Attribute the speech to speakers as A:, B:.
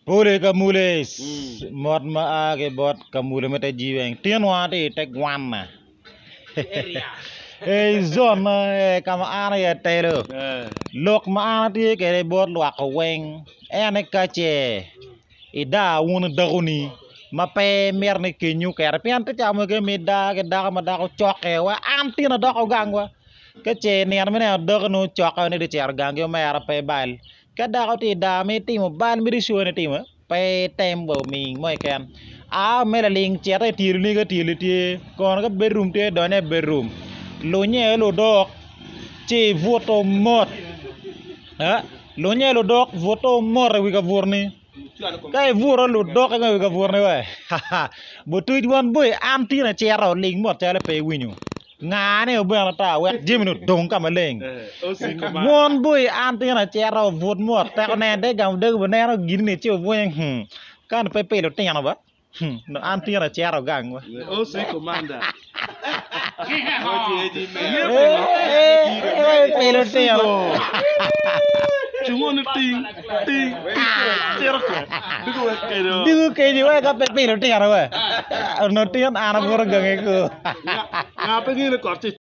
A: Pole Kamule, mot ma a ki bot Kamule me te Jiweng. Tin wa tye i te gwanna. I zon ma ka ma an aye atelo. Lok ma an atye kwede bot lwak weng en ni ka ce idaa wun dakoni ma pe imito ni kenyi oketi pien tye ca mogo ma idaa ki dako ma dako cokke wa an tin adoko gangwa ka ce nino me neno dakoni ocokke ni tye cito gangi omera pe ibal. Ka dako tye i daa ma itimo bal ma itye ni itimo pe item wa oming mo keken a me laling cit i tyeloni ka tyeli tye kono ka bedroom tye dony i bedroom lunye ludok ci ibuto mot lunye ludok buto mot i wi kabutoni ka ibuto ludok i wi kabutoni butuc won boi an tin acito ling mot calo pe iwinyo. Ngane obene ata wek jami-ni odong ka maleng. Won boi an tin acito obut mot teko ne de gamo dege neno gin-ni ci obwonyo ni kan pe pi lutino ba an tin acito gang ba. Pi lutino. Diko keci wek ka pe pi lutino we onongo tin an abuto gangi ku.